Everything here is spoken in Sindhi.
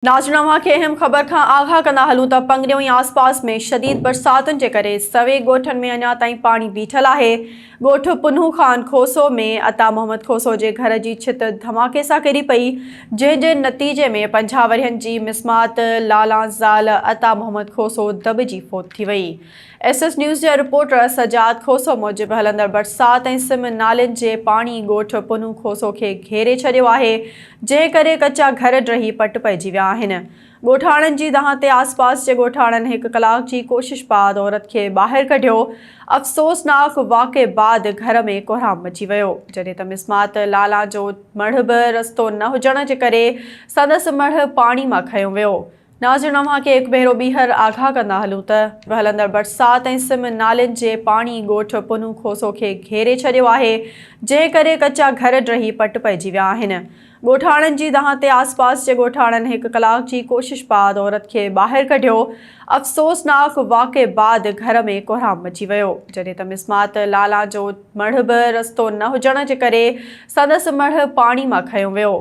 ناظرين اوهان کي اهم خبر کان آگاهه ڪندا هلون ته پنگريو ۽ آس پاس ۾ شديد برساتن جي ڪري سوين ڳوٺن ۾ اڃا تائين پاڻي بيٺل آهي ڳوٺ پنهون خان کوسو ۾ عطا محمد کوسو جي گهر جي ڇت ڌماڪي سان ڪري پئي جنهن جي نتيجي ۾ 50 ورهين جي مسمات لالان زال عطا محمد کوسو دٻجي فوت ٿي وئي. ايس ايس نيوز جي رپورٽر سجاد کوسو موجب هلندڙ برسات ۽ سم نالين جي پاڻي ڳوٺ پنهون کوسو کي گهيري ڇڏيو آهي، جنهن ڪري ڪچا گهر ڊهي پٽ پئجي ويا آهن. ڳوٺاڻن جي دانهن تي آسپاس جي ڳوٺاڻن هڪ ڪلاڪ جي ڪوشش بعد عورت کي ٻاهر ڪڍيو. افسوسناڪ واقعي بعد گهر ۾ ڪهرام مچي ويو، جڏهن ته مسمات لالان جو مڙهه به رستو نه هجڻ جي ڪري سندس مڙهه پاڻي مان کنيو ويو. ناظرين اوهان کي هڪ ڀيرو ٻيهر آگاهه ڪندا هلون ته هلندڙ برسات ۽ سم نالين جي پاڻي ڳوٺ پنهون کوسو کي گهيري ڇڏيو آهي، جنهن ڪري ڪچا گهر ڊهي پٽ پئجي ويا آهن. ڳوٺاڻن جي دانهن تي آسپاس جي ڳوٺاڻن هڪ ڪلاڪ جي ڪوشش بعد عورت کي ٻاهر ڪڍيو. افسوسناڪ واقعي بعد گهر ۾ ڪهرام مچي ويو، جڏهن ته مسمات لالان جو مڙهه به رستو نه هجڻ جي ڪري سندس مڙهه پاڻي مان کنيو ويو.